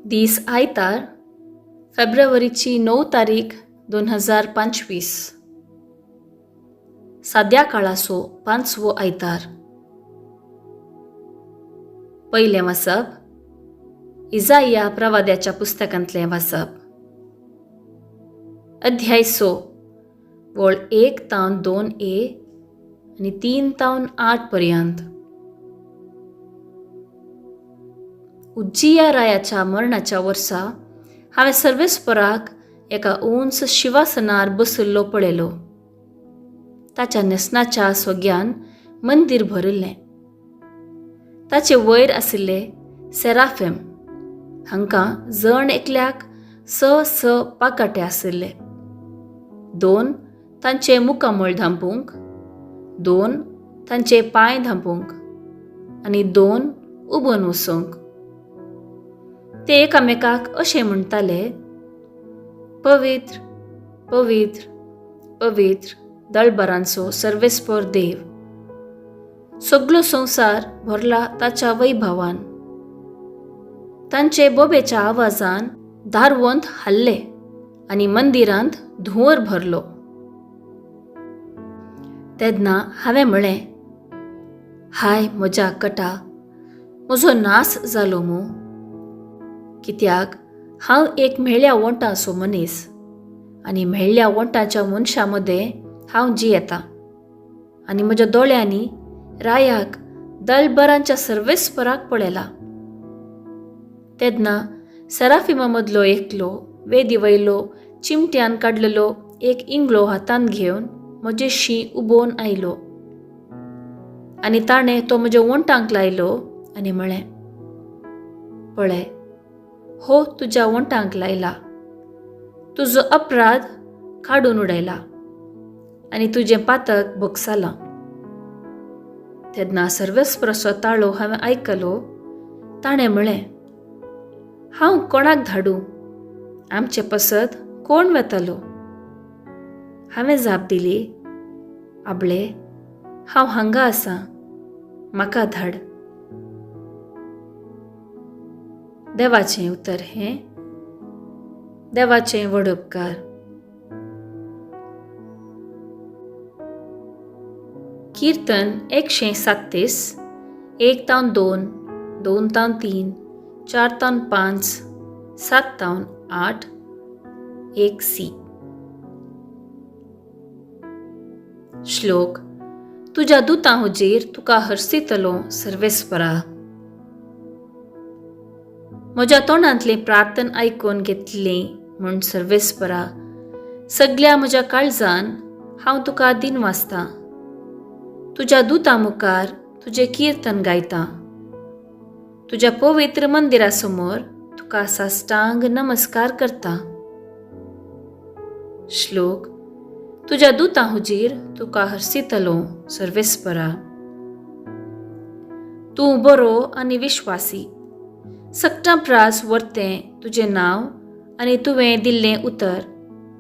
दीस आयतार, फेब्रुवारीची 9 तारीख 2025, साद्या काळाचो 5वो आयतार. पयलें वाचप इजाया प्रवाद्याच्या पुस्तकांतलें वाचप, अध्याय 6, वळ 1 तावन 2 ए आनी 3 तावन 8 पर्यंत. उज्जिया रायाच्या मरणाच्या वर्सा हांवें सर्वेस्पराक एका उंच शिवासनार बशिल्लो पळयलो. ताच्या न्हेसणाच्या सोग्यान मंदीर भरिल्लें. ताचे वयर आशिल्ले सेराफेम हांकां जण एकल्याक 6 6 पाकाटे आशिल्ले. 2 तांचे मुखामळ धांपूंक, 2 तांचे पांय धांपूंक आनी 2 उबून वचूंक. ते एकामेकाक अशें म्हणटाले, पवित्र पवित्र पवित्र दळबरांचो सर्वेस्पर देव, सगलो संवसार भरला ताच्या वैभवान. तांचे बोबेच्या आवाजान दारवंत हाल्ले आनी मंदिरांत धुंवर भरलो. तेन्ना हांवें म्हळें, हाय म्हज्या कटा, म्हजो नास जालो मू, कित्याक हांव एक म्हेळ्या वोंटाचो मनीस आनी म्हेळ्या वोंटाच्या मनशां मदें हांव जियेतां आनी म्हज्या दोळ्यांनी रायाक दलबरांच्या सर्वेस्पराक पळयला. तेन्ना सेराफिमा मदलो एकलो वेदी वयलो चिमट्यान काडलेलो एक इंगळो हातांत घेवन म्हजे शी उबोवन आयलो आनी ताणें तो म्हज्या वोंटांक लायलो आनी म्हळें, पळय, हो तुज्या वोंटांक लायला, तुजो अपराध काडून उडयला आनी तुजें पातक भोगसालां. तेन्ना सर्वेस्पराचो ताळो हांवें आयकलो. ताणें म्हळें, हांव कोणाक धाडूं? आमचे पसत कोण वेतलो? हांवें जाप दिली, आबळे, हांव हांगा आसा, म्हाका धाड. देवाचें उतर हें देवाचें व्हड उपकार. कीर्तन 137, 1 तावन 2, 2 तावन 3, 4 तावन 5, 7 तावन 8, 1 सी. श्लोक, तुज्या दुतां हुजीर तुका हरसितलो सर्वेस्परा. म्हज्या तोंडांतली प्रार्थन आयकून घेतली म्हूण सर्वेस्परा, सगल्या म्हज्या काळजान हांव तुका दिन वाचतां. तुज्या दुतां मुखार तुजें कीर्तन गायतां. तुज्या पवित्र मंदिरा समोर तुका साष्टांग नमस्कार करता. श्लोक, तुज्या दुतां हुजीर तुका हरसितलो सर्वेस्परा. तूं बरो आनी विश्वासी, सगटां प्रास वर्तें तुजें नांव आनी तुवें दिल्लें उतर,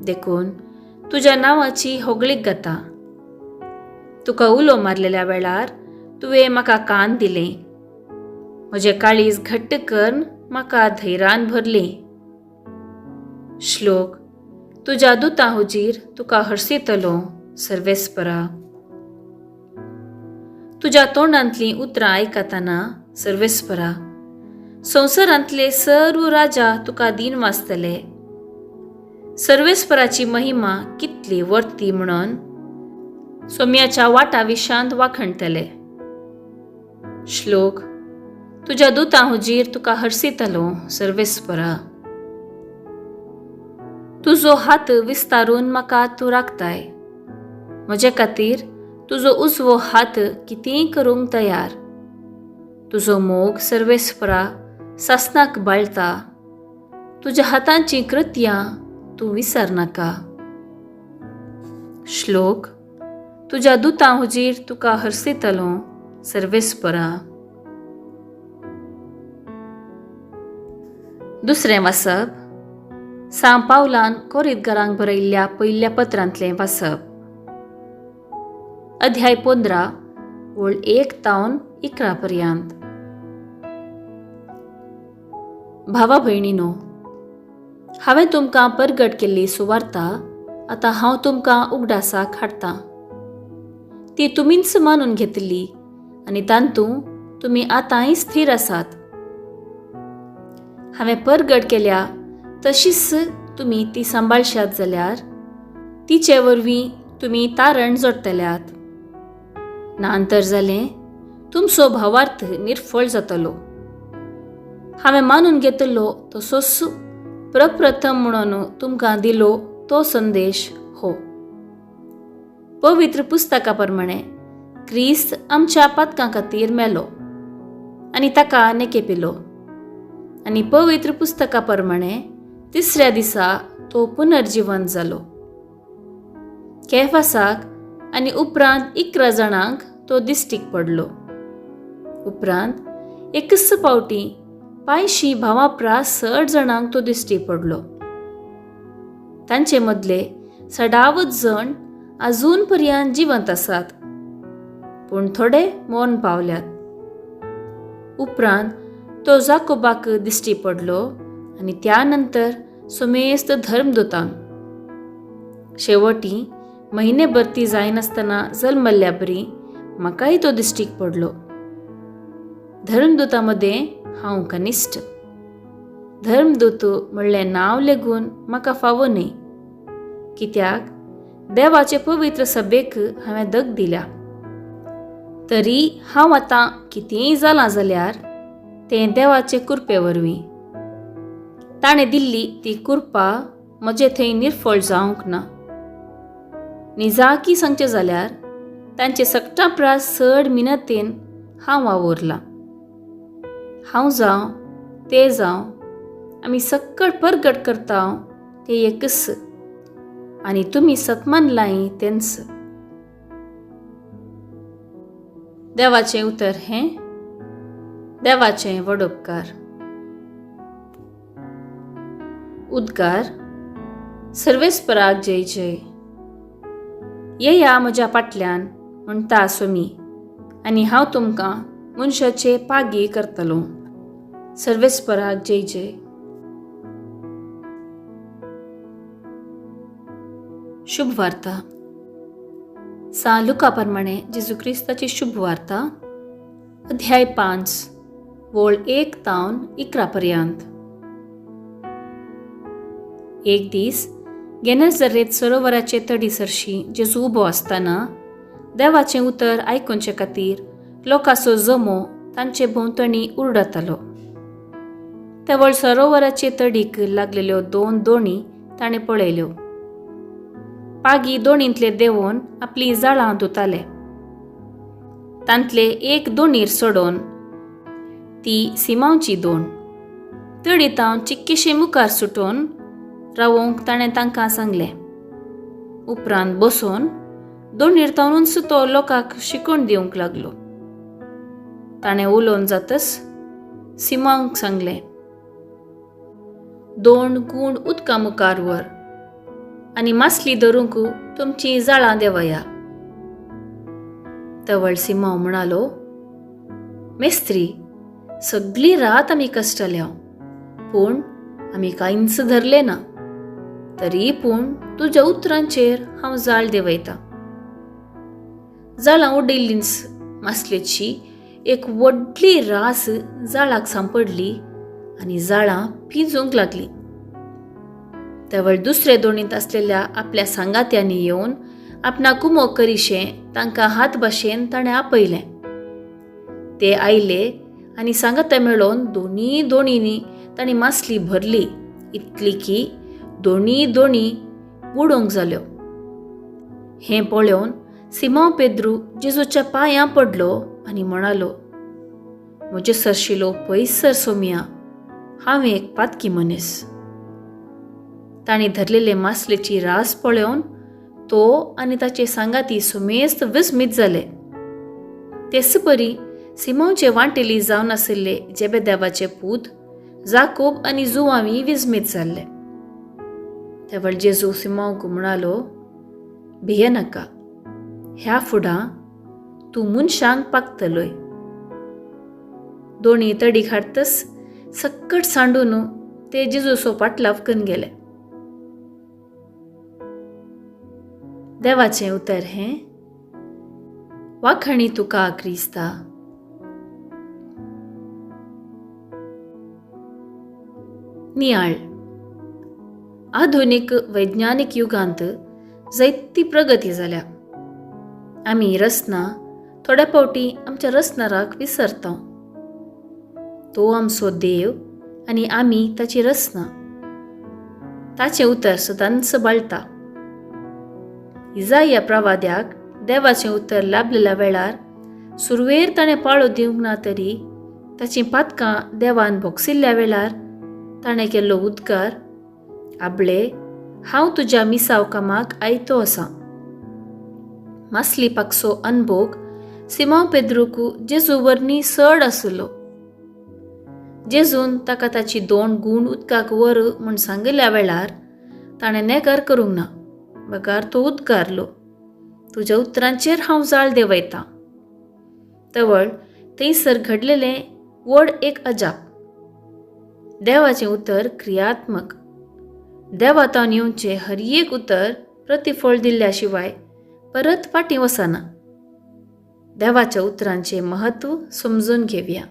देखून तुज्या नांवाची होगळीक गाता. तुका उलो मारलेल्या वेळार तुवें म्हाका कान दिलें, म्हजें काळीज घट्ट करून म्हाका धैर्यान भरलें. श्लोक, तुज्या दुतां हुजीर तुका हरसितलो सर्वेस्परा. तुज्या तोंडांतलीं उतरां आयकतना सर्वेस्परा, संवसारांतले सर्व राजा तुका दीन वाचतले. सर्वेस्पराची महिमा कितली वर्ती म्हणून सोम्याच्या वाटा विशांत वाखणतले. श्लोक, तुज्या दुतां हुजीर तुका हरसितलो सर्वेस्परा. तुजो हात विस्तारून म्हाका तूं राखताय, म्हजे खातीर तुजो उजवो हात कितेंय करूंक तयार. तुजो मोग सर्वेस्परा सासनाक बाळता, तुज्या हातांची कृत्यां तूं विसरनाका. श्लोक, तुज्या दुतां हुजीर तुका हरसितलो सर्वेस्परा. दुसरें वाचप सां पावलान कोरितगारांक बरयल्ल्या पयल्या पत्रांतलें वाचप, अध्याय 15, वळ 1 तावन 11 पर्यंत. भावा भयणीनो, हांवें तुमकां परगट केल्ली सुवार्ता आतां हांव तुमकां उगडासाक हाडटां. ती तुमीच मानून घेतली आनी तातूंत तुमी आतांय स्थीर आसात. हांवें परगट केल्या तशीच तुमी ती सांबाळशात जाल्यार तिचे वरवीं तुमी तारण जोडटल्यात. नातर जालें तुमचो भावार्थ निर्फळ जातलो. हांवें मानून घेतलो तसोच प्रप्रथम म्हणून तुमकां दिलो तो संदेश हो. पवित्र पुस्तका प्रमाणे क्रिस्त आमच्या पातकां खातीर मेलो आनी ताका नेकेपिलो आनी पवित्र पुस्तका प्रमाणे तिसऱ्या दिसा तो पुनर्जिवंत जालो. केफासाक आनी उपरांत 11 जाणांक तो दिश्टीक पडलो. उपरांत एकच पावटी 500 भावां प्रास 60 जाणांक तो दिश्टी पडलो. तांचे मदले सडावत जण अजून पर्यंत जिवंत आसात, पूण थोडे मरण पावल्यात. उपरांत तो जाकोबाक दिश्टी पडलो आनी त्या नंतर समेस्त धर्मदूतांक. शेवटी म्हयने भरती जायनासतना जल्मल्ल्या बरी म्हाकाय तो दिश्टीक पडलो. धर्मदूता मदें हांव कनिश्ठ. धर्मदूत म्हणलें नांव लेगून म्हाका फावो न्हय, कित्याक देवाचे पवित्र सभेक हांवें दग दिल्या. तरी हांव आतां कितेंय जालां जाल्यार तें देवाचे कृपे वरवीं. ताणें दिल्ली ती कृपा म्हजे थंय निर्फळ जावंक ना. निजाकी सांगचें जाल्यार तांचे सगटां प्रास चड मिनतेन हांव वावुरलां. हांव जावं ते जावं आमी सक्कड परगट करता ते एकच आनी तुमी सतमानलाय तेंच. देवाचें उतर हें देवाचें व्हड उपकार. उद्गार सर्वेस्पराक जय जय. येया म्हज्या फाटल्यान म्हणटा स्वामी आनी हांव तुमकां मनशाचे पागी करतलो. सर्वेस्पराक जय जय. शुभ वार्ता. सा लुका प्रमाणे जेजू क्रिस्ताची शुभ वार्ता, अध्याय 5 वोळ 1 तावन 11 पर्यंत. एक दीस गेनेझरेत सरोवराचे तडी सरशी जेजू उबो आसतना देवाचें उतर आयकुचे खातीर लोकांचो जमो तांचे भोंवतणी उरडतालो. तेवळ सरोवराचे तडीक लागलेल्यो 2 दोणी ताणें पळयल्यो. पागी दोणींतले देंवोन आपलीं जाळां धुताले. तांतले एक दोणीर सोडोवन ती सिमांवची दोण तडीतावन चिक्केशे मुखार सुटोवन रावोंक ताणें तांकां सांगलें. उपरांत बसोवन दोणीर तावनूच तो लोकांक शिकवण दिवंक लागलो. ताणें उलोवन जातच सिमांवक सांगलें, 2 गूण उदका मुखार व्हर आनी मासली धरूंक तुमची जाळां देवया. तवळ सिमांव म्हणालो, मेस्त्री, सगळी रात आमी कश्टल्या, पूण आमी कांयच धरलें ना. तरी पूण तुज्या उतरांचेर हांव जाळ देंवयतां. जाळां उडयल्लींच मासलेची एक व्हडली रास जाळाक सांपडली आनी जाळां पिंजूंक लागली. तवळ दुसरे दोणींत आसलेल्या आपल्या सांगात्यांनी येवन आपणाक कुमो करिशें तांकां हात भाशेन ताणें आपयलें. ते आयले आनी सांगाता मेळोवन दोनी दोणींनी तांणी मासली भरली, इतली की दोनी दोणी बुडोवंक जाल्यो. हें पळोवन सिमांव पेद्रू जेजूच्या पांयां पडलो आनी म्हणालो, म्हजे सरशिलो पयस सर सोमिया, हांव एक पातकी मनीस. तांणी धरलेले मासलेची रास पळोवन तो आनी ताचे सांगाती सुमेस्त विस्मीत जाले. तेच परी सिमांवचे वांटेली जावन आशिल्ले जेबेदेवाचे पूत जाकोब आनी जुवांवी विस्मीत जाल्ले. तेवळ जेजू सिमांवक म्हणालो, भियेनाका, ह्या फुडां तूं मनशांक पागतलोय. दोणी तडीक हाडतच सक्कट सांडून ते जेजूचो पाटलाव करून गेले. देवाचें उतर हें. वाखणी तुका क्रिस्ता. नियाळ. आधुनीक वैज्ञानीक युगांत जायती प्रगती जाल्या. आमी रचना थोड्या फावटी आमच्या रचणाराक विसरता. तो आमचो देव आनी आमी ताची रचना. ताचें उतर सदांच बाळटा. इजाया प्रवाद्याक देवाचें उतर लाभलेल्या वेळार सुरवेर ताणें पाळो दिवंक ना तरी ताचीं पातकां देवान भोगसिल्ल्या वेळार ताणें केल्लो उद्गार, आबळे हांव तुज्या मिसाव कामाक आयतो आसा. मासली पाकसो अनभोग सिमांव पेद्रूक जेजू वरनी चड आसलो. जेजून ताका ताची दोन गूण उदकाक व्हर म्हूण सांगिल्ल्या वेळार ताणें नेगार करूंक ना, बगार तो उद्गारलो, तुज्या उतरांचेर हांव जाळ देंवयतां. तवळ थंयसर घडलेलें व्हड एक अजाप. देवाचें उतर क्रियात्मक. देवातावन येवचें हर एक उतर प्रतिफळ दिल्ल्या शिवाय परत फाटीं वचना. देवाच्या उतरांचें म्हत्व समजून घेवया.